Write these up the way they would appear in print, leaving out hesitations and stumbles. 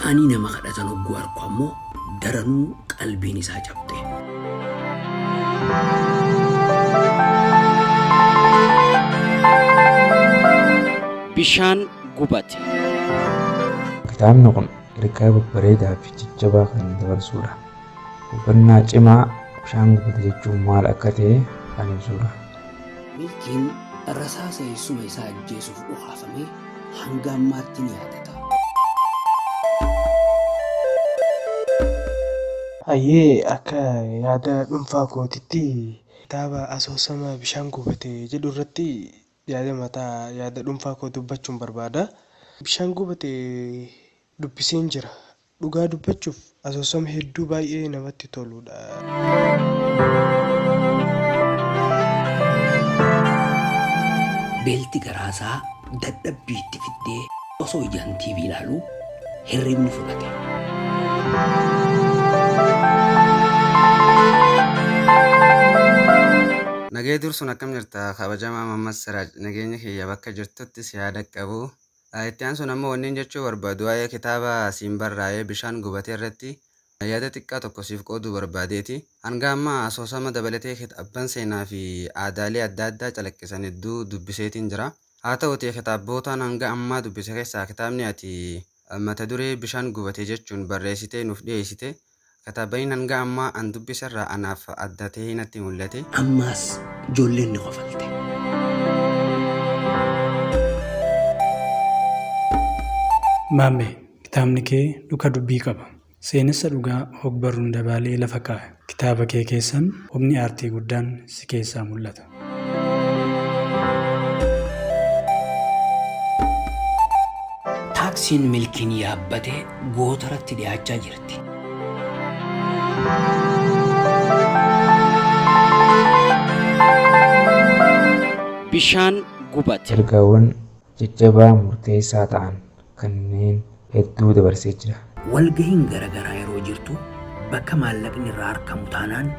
Taa'anii nama kadhatan hogguu arku ammoo daranuu qalbiin isaa cabxe. Bishaan gubate. Kitaabni kun ergaa babbareedaa fi jajjabaa kan dabarsuudha. Hubannaa cimaa bishaan gubate jechuun maal akka ta'e kan ibsuudha. Milkiin rasaasa eessuma isaa ajjeesuuf dhukaafame hanga ammaatti ni yaadata. Hayyee akka yaada dhuunfaa kootitti kitaaba asoosama bishaan gubate jedhu irratti yaada mataa yaada dhuunfaa koo dubbachuun barbaada. Bishaan gubate dubbiseen jira. Dhugaa dubbachuuf asoosama hedduu baay'ee namatti toludha. Beelti garaasaa dadhabbii itti fiddee osoo ijaan TV ilaaluu hirribni fudhate. Nagee dursuun akkam jirta kabajamaa Mammad Siraaj nageenya kiyya bakka jirtutti si haa dhaqqabu. Itti aansuun ammoo wannin jechuu barbaadu waa'ee kitaaba siin barraa'ee bishaan gubate irratti yaada xiqqaa tokko siif qooduu barbaadeeti. Hanga ammaa asoosama dabalatee kitaabban seenaa fi aadaalee adda addaa calaqqisan hedduu dubbiseetiin jira. Haa ta'uutii kitaabbootaan hanga ammaa dubbise keessaa kitaabni ati mata duree bishaan gubate jechuun barreessitee nuuf dhiyeessite kitaabbaniin hanga ammaa an dubbiserraa anaaf adda ta'ee natti mul'ate. Ammaas ijoolleen ni kofalte. Maammee, kitaabni kee dhuka dubbii qaba. Seenessa dhugaa hogbarruun dabaalee lafa kaa'e. Kitaaba kee keessan humni aartii guddaan si keessaa mul'ata. Taaksiin Milkiin yaabbate gootaratti dhiyaachaa jirti. Bishaan gubate. Ergaawwan jajjabaa murteessaa ta'an kanneen hedduu dabarsee jira. Walgahiin garagaraa yeroo jirtu bakka maallaqni irraa arkamu taanaan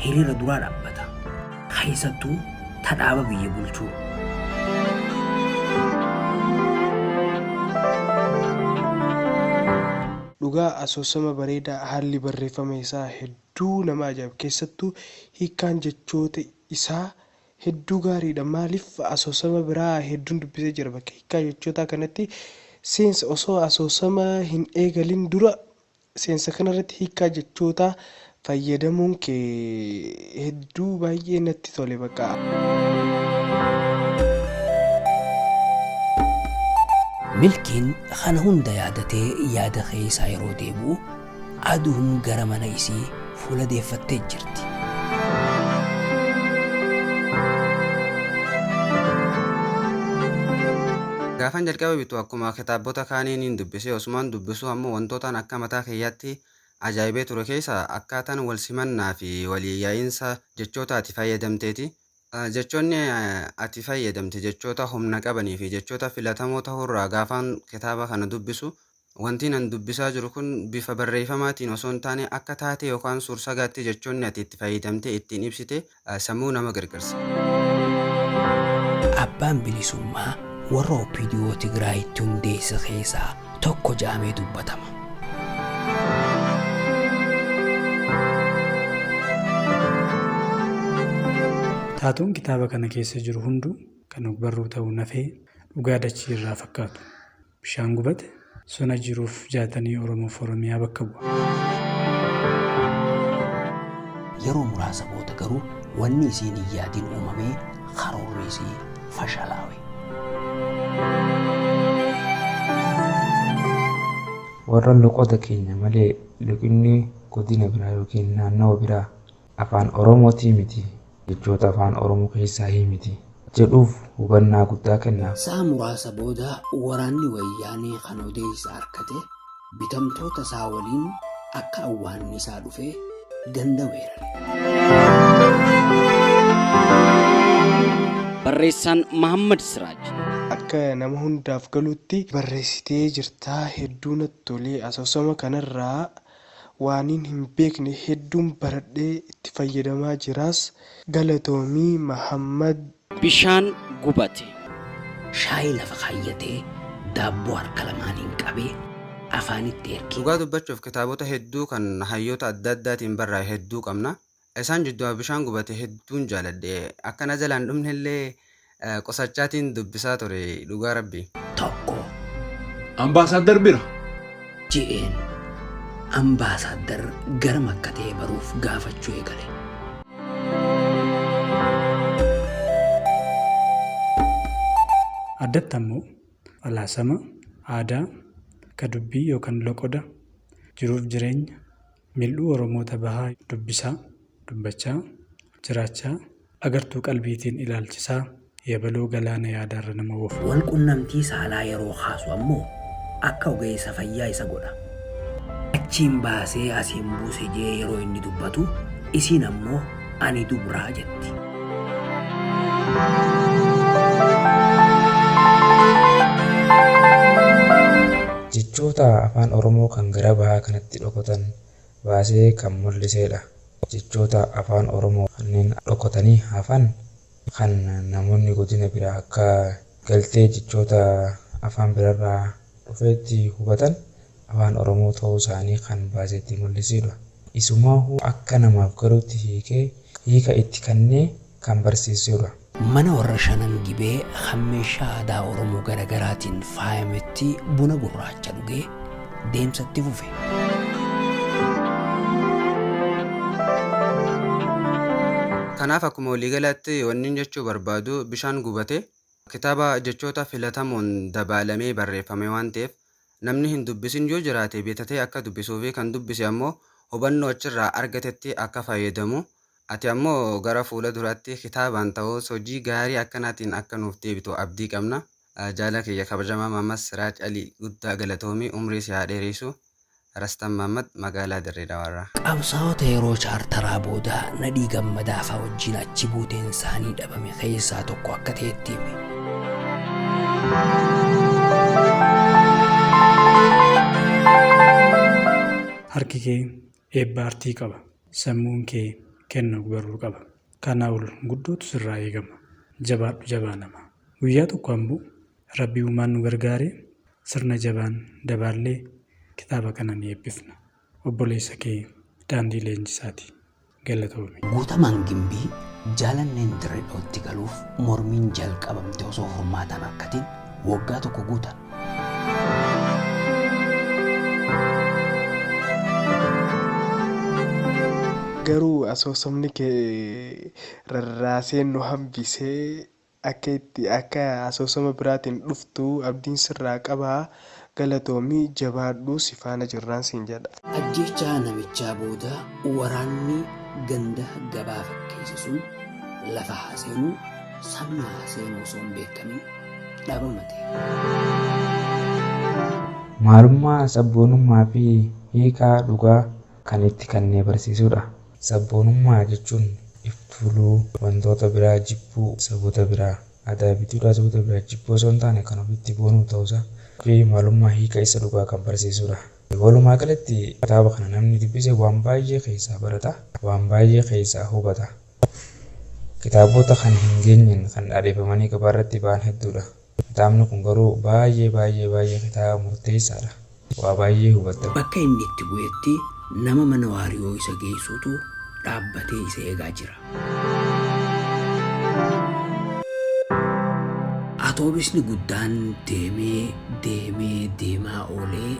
hiriira duraa dhaabbata. Keessattuu ta dhaaba biyya bulchuu. Dhugaa asoosama bareedaa haalli barreeffama isaa hedduu nama ajaa'iba keessattuu hiikkaan jechoota isaa hedduu gaariidha maaliif asoosama biraa hedduun dubbisee jira bakka hiikkaa jechootaa kanatti seensa osoo asoosama hin eegalin dura seensa kanarratti hiikkaa jechootaa fayyadamuun kee hedduu baay'ee natti tole bakka. Milkiin kana hunda yaadatee yaada keessaa yeroo deebi'u aduun gara mana isii fuula deeffattee jirti. Gaafan jalqaba bitu akkuma kitaabota kaanii niin dubbise osumaan dubbisuu ammoo wantootaan akka mataa kiyyaatti ajaa'ibee ture keessa akkaataan wal simannaa fi walii yaa'insa jechoota ati fayyadamteeti. Jechoonni ati fayyadamte jechoota humna qabanii fi jechoota filatamoo ta'uurraa gaafaan kitaaba kana dubbisu wanti nan dubbisaa jiru kun bifa barreeffamaatiin osoo hin taane akka taatee yookaan suursagaatti jechoonni ati itti fayyadamtee ittiin ibsite sammuu nama girgirsa. Abbaan bilisummaa warra OPDO Tigraayitti hundeesse keessaa tokko ja'amee dubbatama. Taatoon kitaaba kana keessa jiru hunduu kan ogbarruu ta'uu nafee dhugaa dachii irraa fakkaatu. Bishaan gubate sona jiruuf jaatanii Oromoof Oromiyaa bakka bu'a. Yeroo muraasa booda garuu wanni isiin hin yaadin uumamee karoorri isii fashalaawe. Warra loqoda keenya malee loqinni godina biraa yookiin naannawa biraa afaan Oromootii miti jechoota afaan Oromoo keessaahii miti jedhuuf hubannaa guddaa kennaaf. Sa'a muraasa booda waraanni Wayyaanee kan odeessa arkate bitamtoota isaa waliin akka awwaannisaa dhufee ganda weerare. Barreessaan Mahaammad Siraaj. Akka nama hundaaf galutti barreessitee jirtaa hedduu natti tolee asoosama kanarraa waanin hin beekne hedduun baradhee itti fayyadamaa jiraas galatoomii Mahammad. Bishaan gubate. Shaayii lafa kaayyatee daabboo harka lamaaniin qabee afaanitti erge. Dhugaa dubbachuuf kitaabota hedduu kan hayyoota adda addaatiin barraa'e hedduu qabna. Isaan jidduu bishaan gubate hedduun jaaladhe. Akkana jalaan dhumnellee qosachaatiin dubbisaa ture dhugaa rabbi. Tokko. Ambaasaaddar bira. Je'een ambaasaaddar garam akka ta'e baruuf gaafachuu eegale. Addatti ammoo falaasama, aadaa, ka dubbii yookaan loqoda, jiruuf jireenya, mil'uu Oromoota bahaa dubbisaa, dubbachaa, jiraachaa, agartuu qalbiitiin ilaalchisaa yabaloo galaana yaadaarra nama oofa. Wal qunnamtii saalaa yeroo kaasu ammoo akka ogeessa fayyaa isa godha. Achiin baasee asiin buuse jee yeroo inni dubbatu isiin ammoo ani dubraa jetti. Jechoota afaan Oromoo kan gara bahaa kanatti dhokatan baasee kan mul'isedha. Jechoota afaan Oromoo kanneen dhokatanii hafan kan namoonni godina biraa akka galtee jechoota afaan biraarraa dhufeetti hubatan afaan Oromoo ta'uu isaanii kan baasee itti mul'isudha. Isumaahuu akka namaaf galutti hiikee hiika itti kennee kan barsiisudha. Mana warra Shanan Gibee kan meeshaa aadaa Oromoo garagaraatiin faayametti buna gurraacha dhugee deemsatti fufe. Kanaaf akkuma waliigalaatti wanni jechuu barbaadu bishaan gubate kitaaba jechoota filatamoon dabaalamee barreeffame waan ta'eef namni hin dubbisin yoo jiraate bitatee akka dubbisuu fi kan dubbise ammoo hubannoo achirraa argatetti akka fayyadamu ati ammoo gara fuula duraatti kitaabaan ta'us hojii gaarii akkanaatiin akka nuuf deebitu abdii qabna. Jaala kiyya kabajamaa Mahammad Siraaj Alii guddaa galatoomii umrii si haa dheeressu. Rastan Mahammad magaalaa Dirree Dawaarraa. Qabsaa'ota yeroo chaartaraa booda Nadhii Gammadaa faa wajjin achi buuteen isaanii dhabame keessaa tokko akka ta'etti hime. Harki kee eebba artii qaba. Sammuun kee kenna ogbarruu qaba. Kanaa ol guddootu sirraa eegama. Jabaadhu jabaa namaa. Guyyaa tokko ammoo Rabbi uumaan nu gargaaree sirna jabaan dabaallee kitaaba kana ni eebbifna. Obboleessa kee Daandii Leenjisaati. Galatoomi. Guutamaan Gimbii Jaalanneen Dirree Dhawatti galuuf mormiin jalqabamte osoo furmaata hin argatin waggaa tokko guutan. Garuu asoosamni kee rarraasee nu hambisee akka itti akka asoosama biraatiin dhuftu abdiin sirraa qaba galatoomi jabaadhu si faana jirraan siin jedha. Ajjeechaa namichaa booda waraanni ganda gabaa fakkeesse sun lafa haa seenuu samii haa seenuu osoo hin beekamin dhabama ta'e. Maalummaa sabboonummaa fi hiikaa dhugaa kan itti kennee barsiisudha. Sabboonummaa jechuun if tuuluu, wantoota biraa jibbuu, saboota biraa aadaa fi duudhaa saboota biraa jibbuu osoo hin taane kan ofitti boonuu ta'uusaa fi maalummaa hiika isa dhugaa kan barsiisudha. Walumaa galatti kitaaba kana namni dubbise waan baay'ee keessaa barata, waan baay'ee keessaa hubata. Kitaabota kan hin geenyeen kan dhaadheeffamanii gabaarratti ba'an hedduudha. Kitaabni kun garuu baay'ee baay'ee baay'ee kitaaba murteessaadha. Waa baay'ee hubatta. Bakka inni itti bu'etti nama mana Waariyoo isa geessutu dhaabbatee isa eegaa jira. Atoobisni guddaan deemee deemee deemaa oolee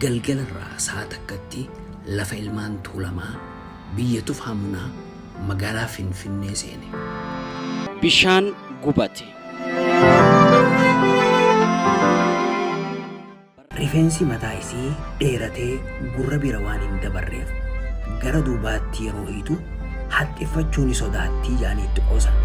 galgalarraa sa'a takkatti lafa ilmaan Tuulamaa biyya Tufaa Munaa magaalaa Finfinnee seene. Bishaan gubate. Rifeensi mataa isii dheeratee gurra bira waan hin dabarreef gara duubaatti yeroo hiitu haxxiffachuu ni sodaatti jedhanii itti qoosan.